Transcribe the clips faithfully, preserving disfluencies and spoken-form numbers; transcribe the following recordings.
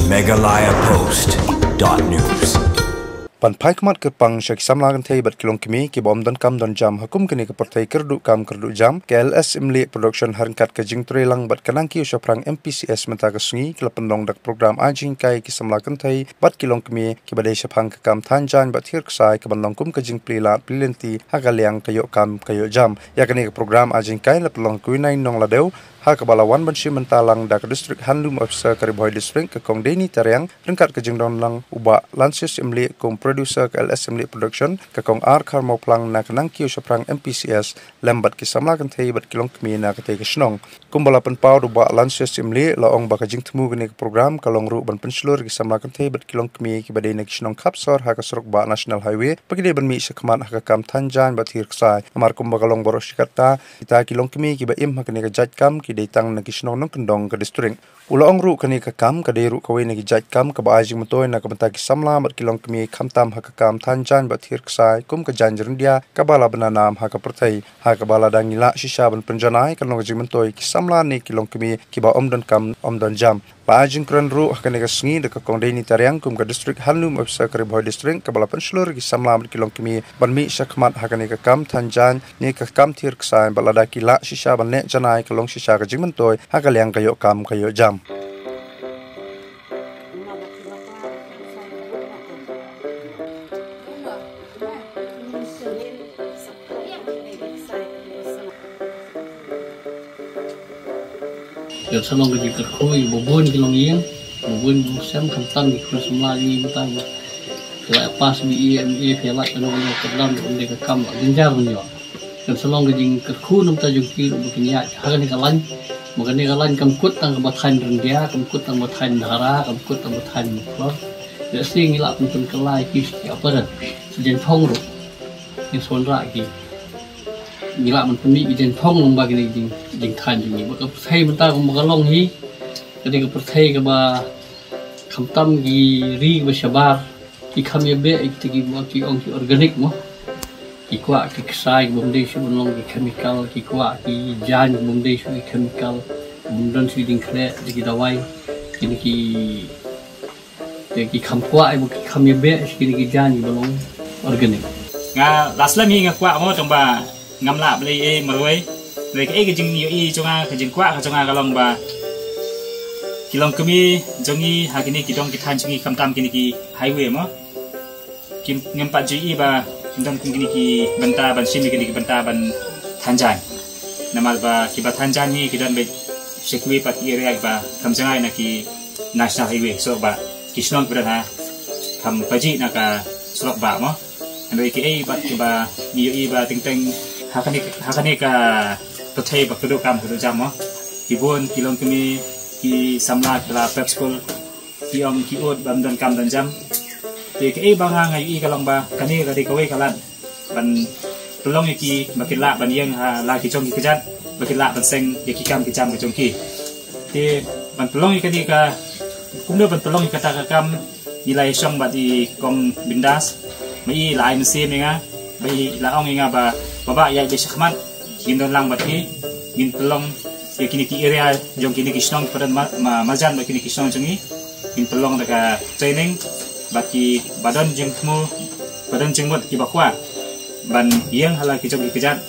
Meghalaya Post dot news. Ban phai khmat kyrpang sha ki samla kynthei bad ki longkmie kiba ym don kam don jam ha kum kane ka pyrthei kyrduh kam kyrduh jam, ka L S Imlieh Production ha ryngkat ka jingtrei lang bad ka Nangkiew Shaphrang M P C S mynta ka sngi ka la pynlong da ka program ai jinghikai ki samla kynthei bad ki longkmie kiba dei shaphang ka kam than jaiñ bad thiar ksai kaban long kum ka jingplie lad plie lynti ha ka liang ka ïoh kam ka ïoh jam. Ïa kane ka program ai jinghikai la pynlong ha ka Winain Nongladew, ha kaba la wan ban shim bynta lang da ka District Handloom Officer ka Ri Bhoi District, ka Kong Deini Tariang, ryngkat ka jingdon lang u Bah Lansius Imlieh kum producer ka L S Imlieh Production, ka Kong R Kharmawphlang na ka Nangkiew Shaphrang M P C S, lem bad ki samla kynthei bad ki longkmie na katei ka shnong. Kumba la pynpaw da u Bah Lansius Imlieh, la ong ba ka jingthmu kane ka program ka long ruh ban pynshlur ki samla kynthei bad ki longkmie kiba dei na ki shnong khapsor ha ka surok bah National Highway, ba ki dei ban mih shakhmat ha ka kam than jaiñ bad thiar ksai. Namar kumba ka long baroh shi katta, kita ki longkmie kiba im ha kane ka jait kam ki dei tang na ki shnong nongkyndong ka district. U la ong ruh kane ka kam ka dei ruh kawei na ki jait kam kaba ai jingmyntoi na ka bynta ki samla bad ki longkmie khamtam ha ka kam than jaiñ bad thiar ksai kum ka jaiñ ryndia kaba la bna nam ha ka pyrthei. Ha kaba lada ngi lah shisha ban pynjanai, kan long ka jingmyntoi ki samla ne ki longkmie kiba ym don kam ym don jam. La ai jingkren ruh ha kane ka sngi da ka Kong Deini Tariang kum ka District Handloom Officer ka Ri Bhoi District, kaba la pynshlur ki samla bad ki longkmie ban mih shakhmat ha kane ka kam than jaiñ ne ka kam thiar ksai, bad lada ki lah shisha ban leh janai, ka long shisha ka jingmyntoi ha ka liang ka ïoh kam ka ïoh jam. Ka shnong ka jingkyrkhu ïa ba bun ki longïing, ba bun ki longsem, khamtam ki khun samla jong ngi mynta ki la pass B A, M A, phi la kano kano ka dang ym dei ka kam, jynjar ban ïoh. Ka shnong ka jingkyrkhu na ka bynta jong ki ruh ba kin ïaid ha kane ka lain. Ba kane ka lain kam kut tang kaba thaiñ ryndia, kam kut tang ba thaiñ dhara, kam kut tang ba thaiñ mukhlor. Lehse ngi lah ban pynkylla ïa ki sha ki aparat, sha jaiñphong ruh. Ngi sngewbha ki, ngi lah ban pynmih ki jaiñphong lyngba kine ki jing, jingthaiñ jong ngi. Ba ka pyrthei mynta kumba ka long hi, ka dei ka pyrthei kaba khamtam ki ri kiba shabar, ki kham ïa beh ïa kita kiba ki ong ki organic mo. Ki kwah ki ksai kiba ym dei shuh ban long ki chemical, ki kwah ki jaiñ kiba ym dei shuh ki chemical, kiba ym don shuh ki diengkhleh, ki dawai, kine ki Te ki kham kwah, eh, ki kham ïa beh sha kine ki jaiñ kiba long organic. Nga la slem hi nga kwah mo, tang ba ngam lah ban leh ei ei marwei. Hynrei kaei ka jingïohi jong nga, ka jingkwah ka jong nga ka long ba ki longkmie jong ngi ha kine ki dong ki thaiñ jong ngi, khamtam kine ki highway mo, kim, ngim pat ju ïohi ba kin don kum kine ki bynta ban shim ïa kine ki bynta ban than jaiñ. Namar ba kiba than jaiñ hi ki don beit sha kiwei pat ki area kiba kham jngai na ki National Highway, surok bah, ki shnong kiba don ha kham pajih na ka surok bah mo. Hynrei kiei pat kiba ngi ïohi ba teng teng ha kane, ha kane ka pyrthei ba kyrduh kam kyrduh jam mo, ki bun ki longkmie, ki samla kiba la prep school, ki ong ki ud bym don kam don jam. Te kaei ba nga, nga ïohi ka long ba kane ka dei kawei ka lad ban pynlong ïa ki ba kin lah ban ïeng ha la ki jong ki kjat, ba kin lah ban seng ïa ki kam ki jam ka jong ki. Te ban pynlong ïa kane ka, kumno ban pynlong ïa kata ka kam, ngi la ïashong bad i Kong Bindas, ba i la ai mynsiem ïa nga, ba i la ong ïa nga ba, ba bah ïaid beit shakhmat, ngin don lang bad phi, ngin pynlong ïa kine ki area jong kine ki shnong kiba don ma-, ma-, marjan bad kine ki shnong jong ngi, ngin pynlong da ka training bad kiba don jingthmu, ba don jingmut kiba kwah ban ïeng ha la ki jong ki kjat.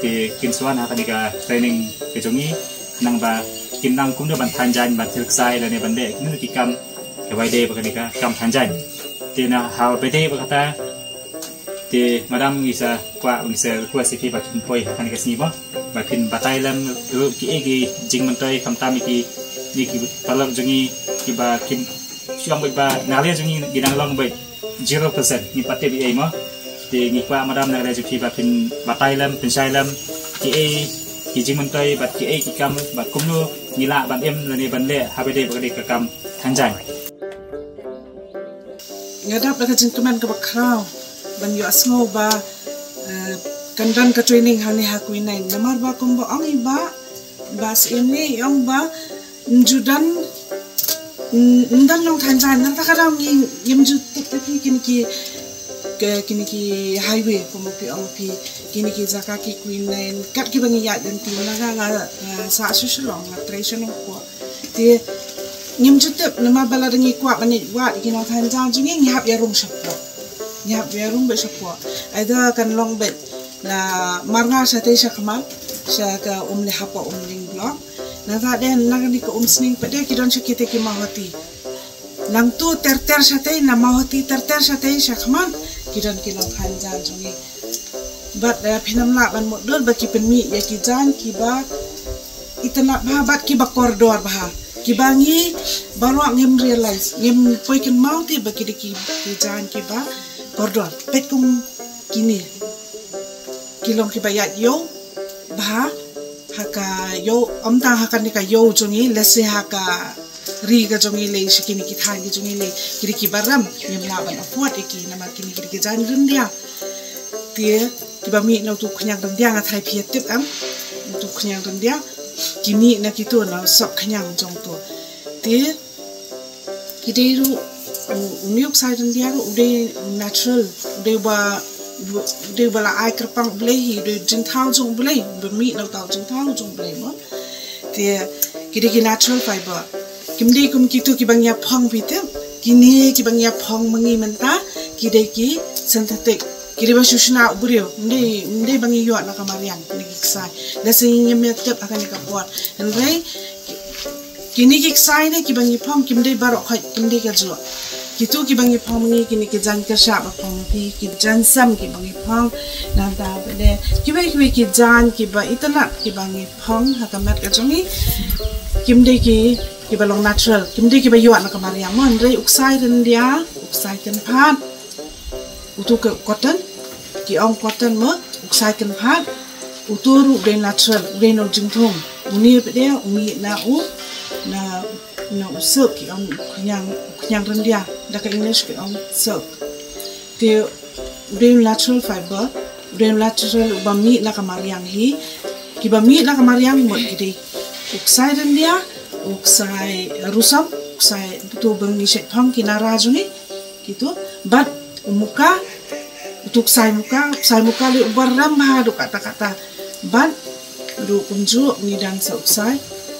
Te kin sa wan ha kane ka training ka jong ngi, khnang ba kin nang kumno ban than jaiñ, ban thiar ksai lane ban leh kumno ki kam kiba ïadei bad kane ka kam than jaiñ. Te na haba ïadei bad kata, te madam, ngi sa kwah, ngi sa request ïa phi ba phin poi ha kane ka sngi mo, ba phin batai lem ruh kiei ki jingmyntoi, khamtam ïa ki, ïa ki paralok jong ngi kiba kim shu ong beit ba na liang jong ngi ki dang long beit zero percent, ngim pat tip ei ei mo. Te ngi kwah madam na liang jong phi ba phin batai lem, pynshai lem kiei ki jingmyntoi bad kiei ki kam bad kumno ngi lah ban im lane ban leh haba ïadei bad kane ka kam than jaiñ. Nga dap da ka jingkmen kaba khraw ban ïohsngew ba, eh, kan don ka training hangne ha Kwinain. Namar ba kumba ong i Bah, Bah Syiemlieh i ong ba ym ju don, ym, ym don long than jaiñ. Nangta ka daw ngi, ngim ju tip ïa phi kine ki, ki, kine ki highway kumba phi ong phi, kine ki jaka ki Kwinain, kat kiba ngi ïaid lynti. Nga, nga, nga, nga sah sha Shillong, nga trei sha Nongpoh. Te Ngim ju tip namar ba la dang ngi kwah ban ïa wad ïa ki nongthain jaiñ jong ngi, ngi hap ïa rung shapoh. Ngi hap ïa rung beit shapoh. Either kan long beit na Marngar shatei sha khmat, sha ka Umle hapoh Umling block. Nangta de na kane ka Umsning pat de ki don sha kitei ki Mawhati. Nangtu ter ter shatei, na Mawhati ter ter shatei sha khmat ki don ki nongthain jaiñ jong ngi. Bad, eh, phin ym lah ban mutdur ba ki pynmih ïa ki jaiñ kiba itynnad bha bad kiba kordor bha, kiba ngi baroh ngim realize, ngim poi kynmaw te ba ki dei ki, ki jaiñ kiba kordor. Peit kum kine ki long kiba ïaid ïew bha ha ka ïew, ym tang ha kane ka ïew jong ngi, lehse ha ka ri ka jong ngi lei, sha kine ki thaiñ ki jong ngi lei, ki dei kiba rem, ngim lah ban afford ïa ki namar kine ki dei ki jaiñ ryndia. Te kiba mih na utu khñiang ryndia, nga tharai phi ïa tip em, utu khñiang ryndia, ki mih na kitu, na sop khñiang jong tu. Te ki dei ruh, u, une u ksai ryndia ruh u dei natural, u dei ba, u dei ba la ai kyrpang U Blei hi, u dei jingthaw jong U Blei ba mih na uta u jingthaw jong U Blei mo. Te ki dei ki natural fiber. Kim dei kum kitu kiba ngi ïa phong, phi tip. Kine kiba ngi ïa phong ma ngi mynta ki dei ki synthetic. Ki dei ba shu shna u briew. Ym dei, ym dei ba ngi ïoh na ka mariang kine ki ksai. Lehse ngim ïa tip ha kane ka por. Hynrei kine ki ksai ne kiba ngi phong kim dei baroh khoit, kim dei kajuh. Kitu kiba ngi phong ma ngi kine ki jaiñ kyrshah ba phong ma phi, ki jaiñ sem kiba ngi phong. Nangta pat de kiwei kiwei ki jaiñ kiba itynnad kiba ngi phong ha ka met ka jong ngi, kim dei ki, kiba long natural, kim dei kiba ïoh na ka mariang mo. Hynrei u ksai ryndia, u ksai kynphad, utu ka cotton, ki ong cotton mo, u ksai kynphad, utu ruh u dei natural, u dei na u jingthung. Une pat de u mih na u, na, na u silk, ki ong u khñiang, u khñiang ryndia, da ka English ki ong silk. Te u dei u natural fiber, u dei u natural uba mih na ka mariang hi. Kiba mih na ka mariang mut ki dei u ksai ryndia, u ksai rusom, u ksai, utu ba ngi shait phong, ki nara jong ngi, kitu. Bad u muka, utu ksai muka, u ksai muka lei uba rem bha haduh katta katta. Bad haduh kumjuh ngi don sa u ksai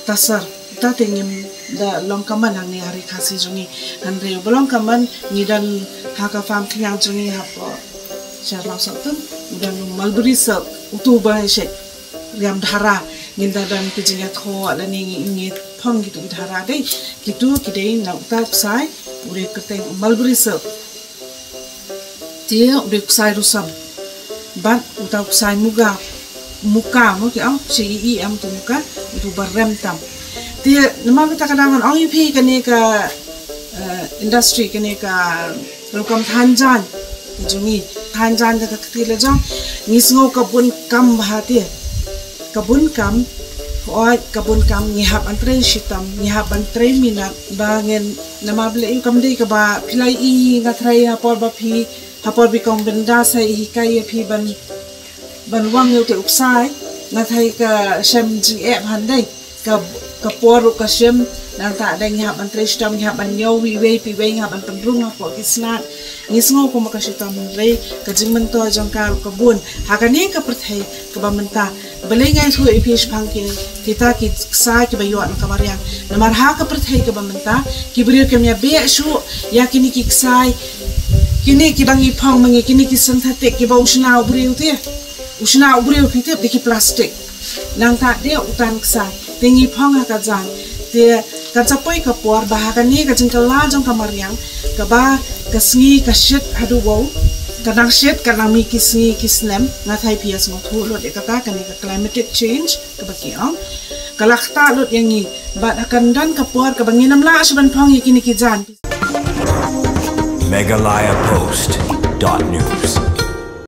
tassar. Uta te ngim da long common hangne ha Ri Khasi jong ngi. Hynrei uba long common ngi don ha ka farm khñiang jong ngi hapoh Sharlaw Sohtun, u don u mulberry silk, utu ba shait riam dhara, ngin da don ki jingïathoh lane ngi, ngi phong kitu ki dhara dei. Kitu ki dei na uta u ksai u dei kyrteng u mulberry silk. Te u dei u ksai rusom. Bad uta u ksai muga, muka mo ki ong, shi i i am tu muka, utu ba rem tam. Te namar kata ka daw ngan ong ïa phi kane ka, eh, industry, kane ka rukom thain jaiñ ka jong ngi. Thain jaiñ da ka kti la jong ngi sngew ka bun kam bha te. Ka bun kam, hooid ka bun kam, ngi hap ban trei shitom, ngi hap ban trei minot ba ngin, namar ba lei kam dei kaba phi la i, nga tharai ha por ba phi, ha por ba i kong Bynda sa i hikai ïa phi ban, ban wang ïa u te u ksai, nga tharai ka shem jingeh bha dei. Ka, ka por ruh ka shim, nangta de ngi hap ban trei shitom, ngi hap ban ñiew iwei pa iwei, ngi hap ban pynrung hapoh ki snat. Ngi sngew kum ka shitom, hynrei ka jingmyntoi jong ka ruh ka bun. Ha kane ka pyrthei kaba mynta, balei nga ïathuh ïa phi shaphang kine, kita ki ksai kiba ïoh na ka mariang. Namar ha ka pyrthei kaba mynta ki briew kim ïa beh shuh ïa kine ki ksai, kine kiba ngi phong ma ngi, kine ki synthetic kiba u shna u briew te. U shna u briew, phi tip, da ki plastik. Nangta de uta u ksai te ngi phong ha ka jaiñ. Te kan sa poi ka por ba ha kane ka jingkylla jong ka mariang, kaba ka sngi ka shit haduh wow, ka nang shit, ka nang mih ki sngi ki snem, nga tharai phi ïa sngewthuh lut ïa kata, kane ka climatic change kaba ki ong, ka la ktah lut ïa ngi. Bad ha kan don ka por kaba ngin ym lah shuh ban phong ïa kine ki jaiñ. Meghalaya Post dot news.